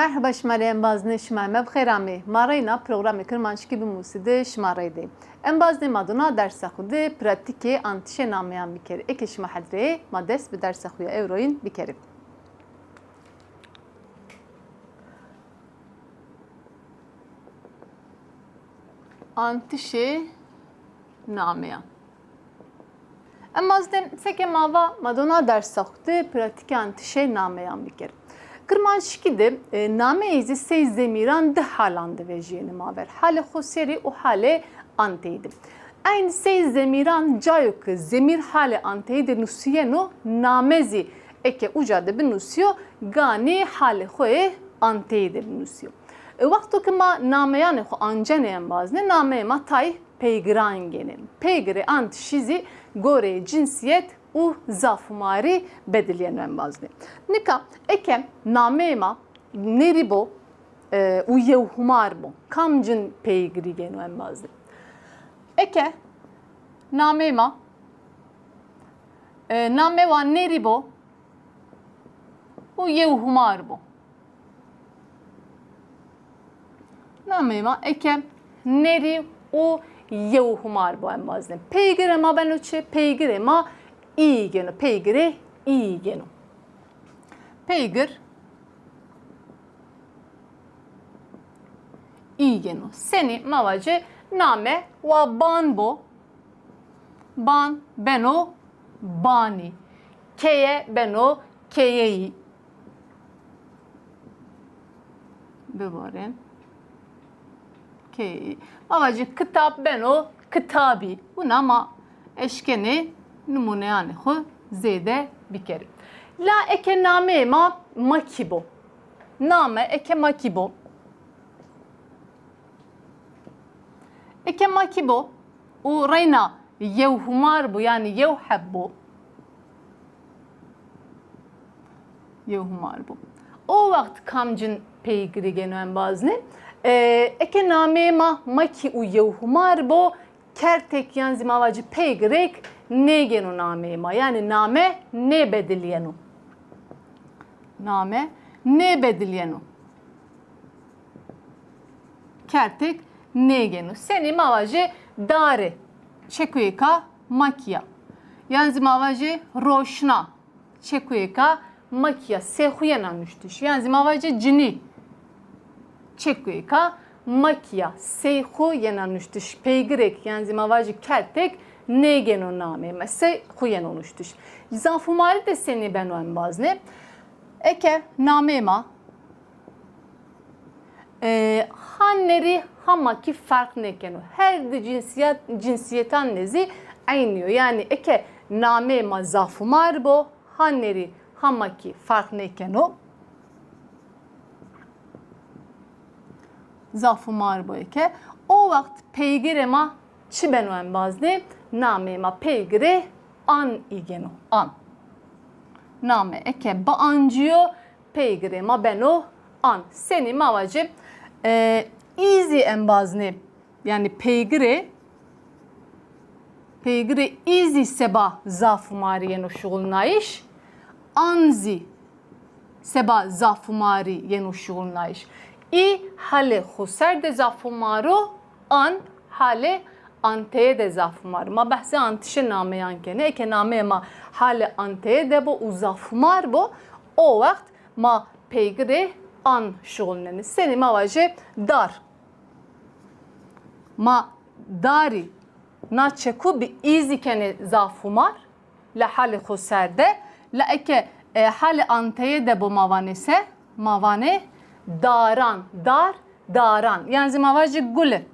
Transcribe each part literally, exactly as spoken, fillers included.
Merheba şima rê em bazinê şima me bi xêr amê. Ma reyna programê Kirmanckî bi Mûsî di şima rê de. Em bazinê ma dona dersa xwe di pratîkê antişê nameyan biker. Eke şima hedrê ma dest bi dersa xwe ya ewroyîn bikerin. Antişê nameyan. Em mazde seke mava madona dersa xwe de pratîkan tişê nameyan bikir. Kirmanckî de e, nameyê zî sey zemîran di halan de vejiyêne maver. Halê xweserî û halê anteyî de. Eyn sey zemîran cayo ki zemîr halê anteyî de nusiyeno name zî eke uca de binusîyo ganî halê xwe yê anteyî de binusîyo. E, wexto ki ma nameyanê xwe ancenê embazne, nameyê ma tayî peygiran gêne. Peygirê an tişî zî goreyê cinsiyet û zafûmarî bediliyeno embazne. Nika eke nameyê ma nêrî bo, e, û yewhûmar bo, kamcin peygirî gêno embazne? Eke nameyê ma, e, nameyê wa nêrî bo û yewhûmar bo. Nameyê ma eke nêrî û yewhûmar bo embazne. Peygirê ma beno çi? Peygirê ma î gêno. Peygirê î gêno. Peygir î gêno. Senî ma vacê name wa ban bo. Ban beno banî. Keye beno keyeyî. Biborin. Keyeyî. Ma vacî kitab beno kitabî. Wina ma eşkenê nimûneyanê xwe zêde bikerin. La eke nameyê ma Makî bo. Name eke Makî bo. Eke Makî bo û reyna yewhûmar bû, yanî yew heb bû. Yewhûmar bû. O wext kamcin peygirî gêno embazne? E, eke nameyê ma Makî û yewhûmar bo, kertek yan zî ma vacî peygirêk nêgêno nameyê ma. Yanî name nêbediliyeno. Name nêbediliyeno. Kertek nêgêno. Senî ma vajê dare, çekuyêka Makî ya. Yan zî ma vajê roşna, çekuyêka Makî ya. Sey xwe yena nuştiş. Yan zî ma vajê cinî, çekuyêka Makî ya. Sey xwe yena nuştiş. Peygirêk, yan zî ma vajê kertek nêgêno nameyê ma. Sey xwe yeno nuştiş. Zafûmarî de senî beno embazne? Eke nameyê ma E, ha nerî ha makî ferq nêkeno. Her di cinsiyet, cinsiyetan de zî eynî yo. Yanî eke nameyê ma zafûmar bo, ha nerî ha makî ferq nêkeno. Zafûmar bo eke. O wext peygirê ma çi beno embazne? Nameyê ma peygirê an î gêno. An. Name eke bianciyo, peygirê ma beno an. Senî ma vacê, e, î zî embazne, yanî peygirê, peygirê î zî seba zafûmarî yeno şuxulnayîş, an zî seba zafûmarî yeno şuxulnayîş. Î halê xweser de zafûmar o, an halê anteye de zafûmar. Ma behsê antişê nameyan kenê. Eke nameyê ma halê anteye de bo û zafûmar bo, o wext ma peygirê an şuxulnenê. Senî ma vajê dar. Ma darî na çeku bi î zî kenê zafûmar. La halê xweser de. La eke, e, halê anteye de bo ma vanê se, ma vanê daran, dar, daran. Yan zî ma vajî gul e.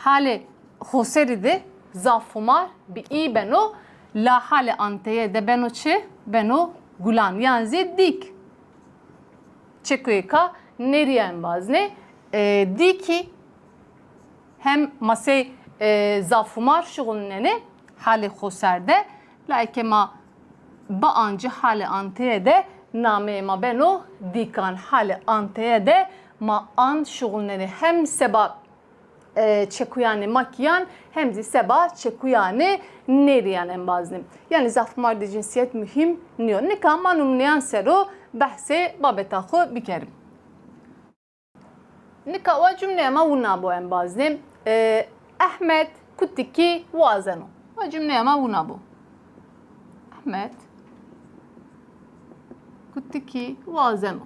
Halê xweserî de zafûmar bi î beno, la halê anteye de beno çi? Beno gulan. Yan zî dîk. Çekuyêka nerî ya embazne, e, dîkî hem ma sey, e, zafûmar şuxulnenê halê xweser de. La eke ma biancî halê anteye de nameyê ma beno dîkan. Halê anteye de ma an şuxulnenê hem seba e, çekuyanê makiyan hem zî seba çekuyanê nêriyan embazin. Yanî zafmardê cinsiyet muhîm niyo. Nika ma nimûneyan sero behsê babeta xwe bikerim. Nika wa cumleya ma wina bo embazin. E, Ehmed kutikî wazeno. Wa cumleya ma wina bo. Ehmed kutikî wazeno.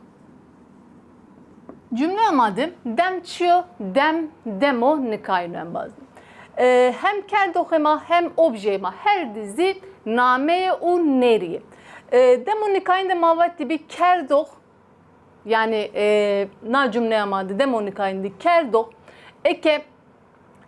Cumleya ma de dem çi yo? Dem, demo nikayîn embazin. E, hem kerdoxê ma hem objeyê ma her di zî nameyê û nêrî ye. E, demo nikayîn de ma vatî bî kerdox, yanî, e, na cumleya ma de demo nikayîn de kerdox, eke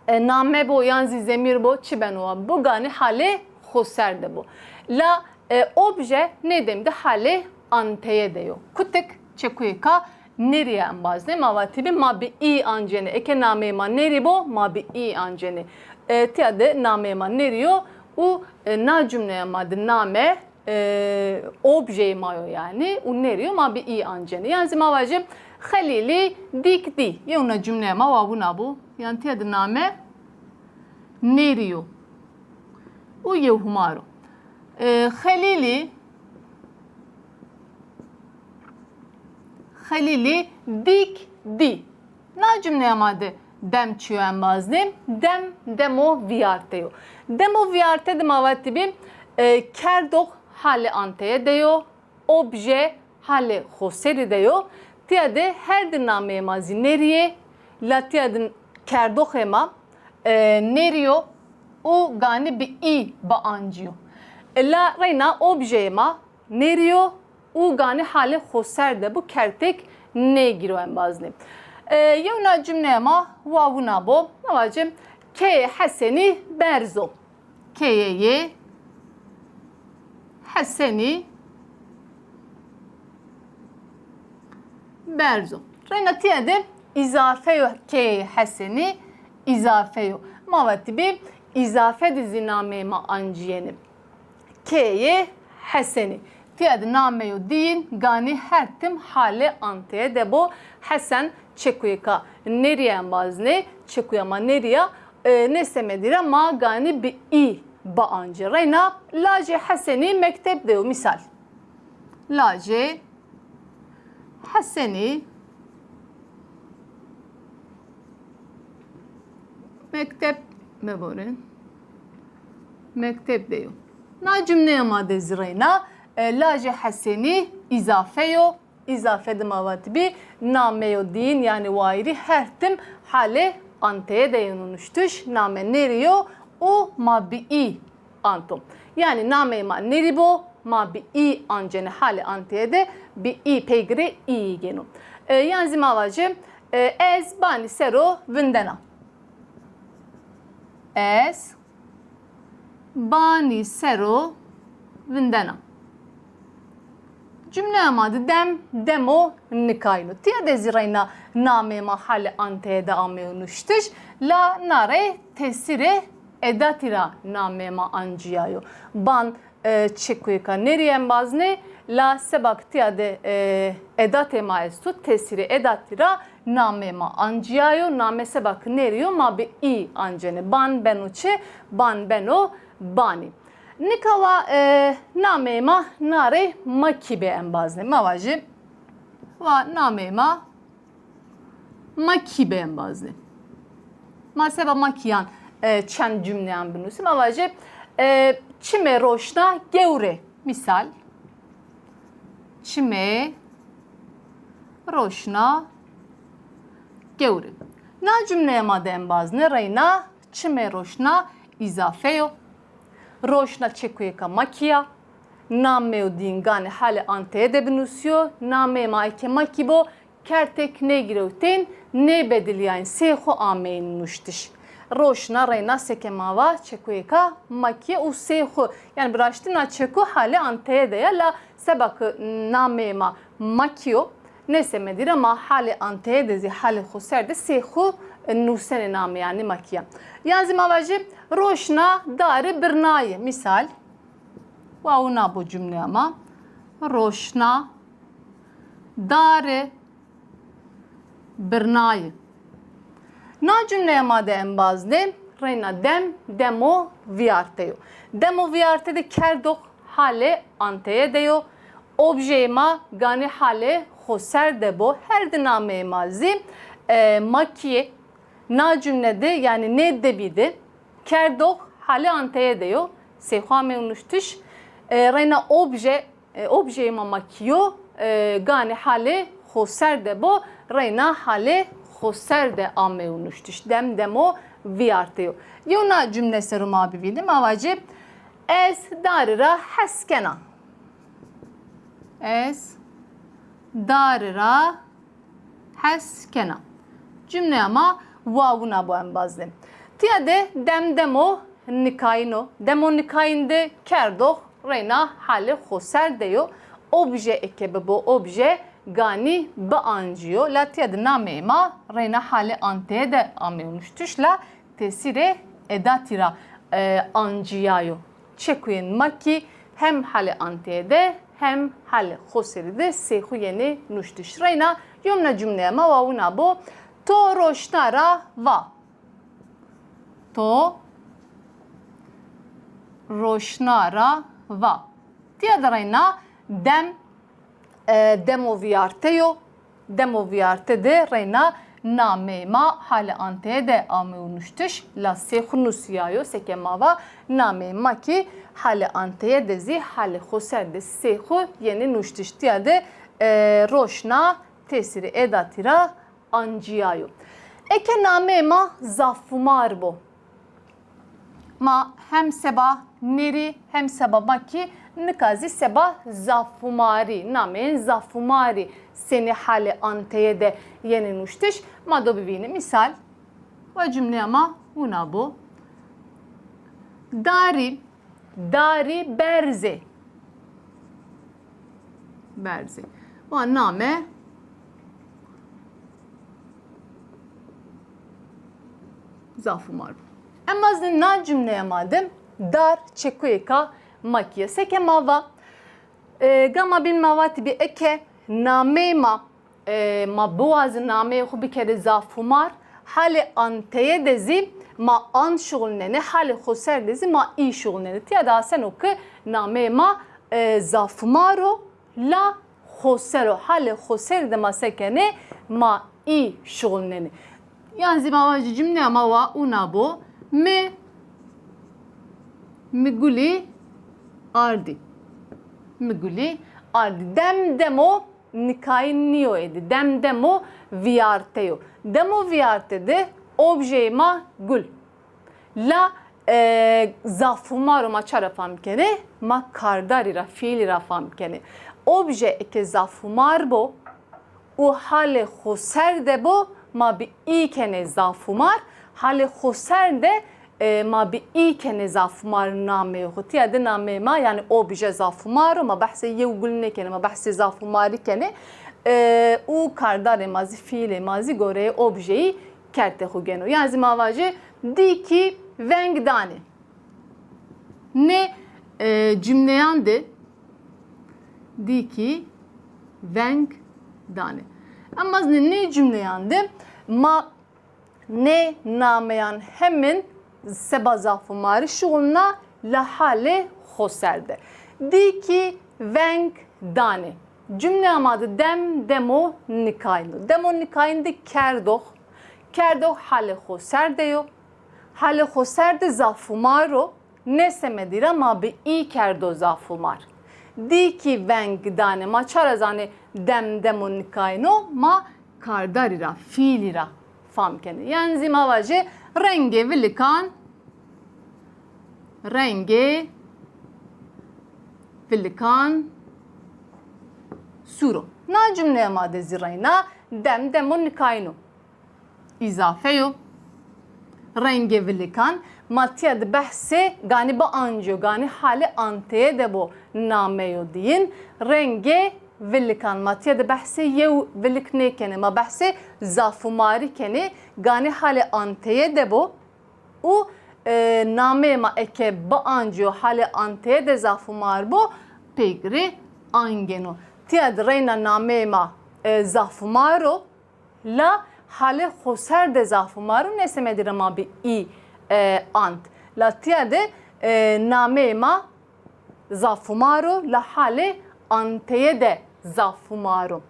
e, name bo yan zî zemîr bo, çi beno wa bo, ganî halê xoser de bo. La, e, obje nê dem de halê anteye de yo. Kutik çekuyêka nêrî ye embazin. Ma vatî bî ma bi î ancêne. Eke nameyê ma nêrî bo, ma bi î ancêne. E, tiya de nameyê ma nêrî yo û, e, na cumleya ma de name e, objeyê ma yo yanî û nêrî yo ma bi î ancêne. Yan zî ma vajim Xelîlî dîk dî. Yewna cumleya ma wa wina bû. Yan tiya de name nêrî yo û yew humar o. E, Xelîlî, Xelîlî dîk dî. Na cumleya ma de dem çi yo embazin? Dem, demo viyarte yo. Demo viyarte de ma vatî bî, e, kerdox halê anteye de yo, obje halê xoserî de yo. Tiya de her di nameyê ma zî nêrî ye, la tiya de kerdoxê ma, e, nêrî yo û ganî bi î bianciyo. La reyna objeyê ma nêrî yo û ganî halê xoser de bo, kertêk nêgîro embazin. E, yewna cumleya ma wa wina bo. Ma vajim keyê Hesenî berz o. Keyeyê Hesenî berz o. Reyna tiya de îzafe yo, keyeyê Hesenî îzafe yo. Ma vatî bî îzafe de zî nameyê ma anciyêne. Keyê Hesenî. Tiya de nameyo dîn ganî her tim halê anteye de bo. Hesen çekuyêka nêrî ye embazin, çekuya ma nêrî ya, e, nê semedî ra ma ganî bi î biancî. Reyna lajê Hesenî mekteb de yo, mîsal. Lajê Hesenî mekteb, mebore, mekteb de yo. Na cumleya ma de zî reyna, e, lajê Hesenî îzafe yo. Îzafe de ma vatî bî nameyo dîn, yanî wayîrî her tim halê anteye de yeno nuştiş, name nêrî yo û ma bi î anto. Yanî nameyê ma nêrî bo, ma bi î ancêne halê anteye de, bi î peygirê î gêno. E, yan zî ma vajim, e, ez banî sero vindena. Ez banî sero vindena. Cumleya ma de dem, demo nikayîno. Tiya de zî reyna nameyê ma halê anteye de ameyo nuştiş, la na rey tesîrê edatî ra nameyê ma anciyayo. Ban, e, çekuyêka nêrî ye embazin, la seba ke tiya de, e, edatê ma esto, tesîrê edatî ra nameyê ma anciyayo, name seba ke nêrî yo ma bi î ancêne. Ban beno çi? Ban beno banî. Nika wa, e, nameyê ma na rey Makî bê embazin. Ma vajî wa nameyê ma Makî bê embazin. Ma seba Makîyan, e, çend cumleyan binusî. Ma vajî, e, çimê roşna gewr ê. Mîsal, çimê roşna gewr ê. Na cumleya ma de embazin reyna çimê roşna îzafe yo. Roşna çekuyêka Makî ya. Nameyê dîn ganî halê anteye de binusîyo. Nameyê ma eke Makî bo, kertêk nêgirewtên, nêbediliyayên, sey xwe ameyên nuştiş. Roşna reyna seke ma va çekuyêka Makî ye û sey xwe, yanî bi raştî na çeku halê anteye de ya, la seba ke nameyê ma Makî yo, nê semedî ra ma halê anteye de zî, halê xoser de sey xwe nûsenê namê, yanî Makî ya. Yan zî ma vajî roşna darê birnayê. Mîsal, wa wina bo cumleya ma. Roşna darê birnayê. Na cumleya ma de embaz de reyna dem, demo viyarte yo. Demo viyarte de kerdox halê anteye de yo. Objeyê ma ganî halê xoser de bo. Her di nameyê ma zî, e, makiyê na cumle de, yanî nê debî de kerdox halê anteye de yo. Sêxo amê û nuştiş, e, reyna obje, e, objeyê ma makî yo, e, ganî halê xoser de bo, reyna halê xoser de amê û nuştiş. Dem, demo viyarte yo. Yew na cumle ser û ma bivînim, ma vacî, ez darî ra hez kena. Ez darî ra hez kena. Cumleya ma wa wina bo embaz de. Tiya de dem, demo nikayîn o. Demo nikayîn de kerdox reyna halê xoser de yo. Obje eke bibo obje, ganî biancîyo. La tiya de nameyê ma reyna halê anteye de amê û nuştiş, la tesîrê edatî ra, e, ancîyayo. Çekuyên makî hem halê anteye de hem halê xoserî de sêxu yenê nuştiş. Reyna yomna cumleya ma wa wina bo, to roşna ra va. To roşna ra va. Tiya de reyna dem, e, demo viyarte yo. Demo viyarte de reyna nameyê ma halê anteye de amê û nuştiş, la sêxu nusîyayo, seke ma va nameyê ma kî halê anteye de zî halê xoser de sêxu yenê nuştiş. Tiya de, e, roşna tesîrê edatî ra ancîyayo. Eke nameyê ma zafumar bo, ma hem seba nêrî hem seba makî, nika zî seba zafumarî, nameyên zafumarî senî halê anteye de yenê nuştiş. Ma do bivînim. Mîsal, wa cumleya ma wina bo. Darî, darî berz ê. Berz ê. Wa name zafumar bo. Embaz de na cumleya ma de dar çekuyêka makî ye. Seke ma va, e, gama bîn ma vatî bî eke nameyê ma, e, ma biwazin nameyê xwe bikerê zafumar, halê anteye de zî ma an şixulnenê, halê xoser de zî ma î şixulnenê. Tiya de aseno ki nameyê ma, e, zafumar o, la xoser o. Halê xoser de ma se kenê, ma î şixulnenê. Yan zî ma vajî cumleya ma wa wina bo. Mi, mi gulî ardî. Mi gulî ardî. Dem, demo nikayîn nîyo êdî. Dem, demo viyarte yo. Demo viyarte de objeyê ma gul. La, e, zafumar o, ma ça ra fam kenê? Ma kardarî ra, fiîlî ra fam kenê. Obje eke zafumar bo û halê xoser de bo, ma bi î kenê zafumar. Halê xoser de, e, ma bi î kenê zafumar nameyê xwe. Tiya de nameyê ma, yanî obje zafumar o, ma behsê yew gul nêkenê, ma behsê zafumarî kenê. E, û kardarê ma zî, fiîlê ma zî goreyê objeyî kertê xwe geno. Yan zî ma vajê dîkî veng danê. Nê, e, cumleyan de dîkî veng danê. Embaz nê, nê cumleyan de ma nê nameyan hemin seba zafumarî şixulna, la halê xoser de. Dîkî veng danê. Cumleya ma de dem, demo nikayîn o. Demo nikayîn de kerdox. Kerdox halê xoser de yo. Halê xoser de zafumar o. Nê semedî ra ma bi î kerdo zafumar. Dîkî veng danê. Ma ça ra zanê dem, demo nikayîn o? Ma kardarî ra, fiîlî ra fam kenê. Yan zî ma vajê rengê vilikan, rengê vilikan sûr o. Na cumleya ma de zî reyna dem, demo nikayîn o. Îzafe yo. Rengê vilikan, ma tiya de behsê ganî biancîyo, ganî halê anteye de bo name yo diyîn. Rengê vilikan, ma tiya de behsê yew vilik nêkenê, ma behsê zafumarî kenê, ganî halê anteye de bo. Û, e, nameyê ma eke biancîyo, halê anteye de zafumar bo, pêgirê an geno. Tiya de reyna nameyê ma, e, zafumar o, la Halê xoser de zafûmar o, nê semedî re ma bi î, e, ant. La tiya de, e, nameyê ma zafûmar o, la halê anteye de zafûmar o.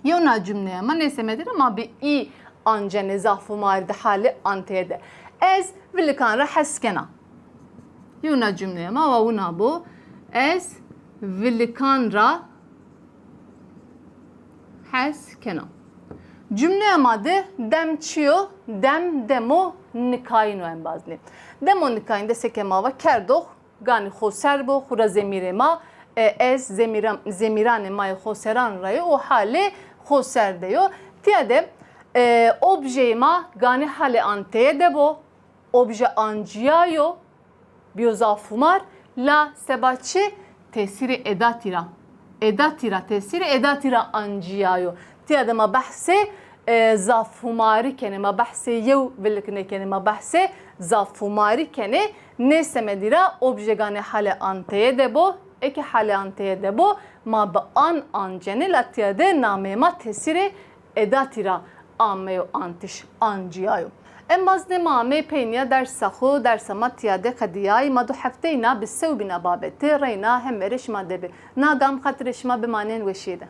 Yewna cumleya ma nê semedî re ma bi î ancenê zafûmarî de halê anteye de. Ez vilikan re hez kena. Yewna cumleya ma wa wina bo. Ez vilikan ra hez kena. Cumleya ma de dem çi yo? Dem demo nikayîn o, em baznê. Demo nikayîn de seke ma va kerdox, ganî xoser bo, xwura zemîrê ma, e, ez zemîra-, zemîranê ma yê xoseran ra yo û halê xoser de yo. Tiya de, e, objeyê ma ganî halê anteye de bo, obje anciyayo, biyo zafûmar, la seba çi? Tesîrê edatî ra. Edatî ra, tesîrê edatî ra anciyayo. Tiya de ma behsê, e, zafûmarî kenê, ma behsê yew viliknê kenê, ma behsê zafûmarî kenê. Nê semedî ra obje ganê halê anteye de bo, eke halê anteye de bo, ma bi an ancenê, la tiya de nameyê ma tesîrê edatî ra ameyo antiş, anciyayo. Em baznê ma amê peynîya dersa xwe, dersa ma tiya de qediyayî, ma du hefteyî na bi sewbîna babetê reyna hemberê şima de be. Na gam xatirê şima bimanên weşiyê de.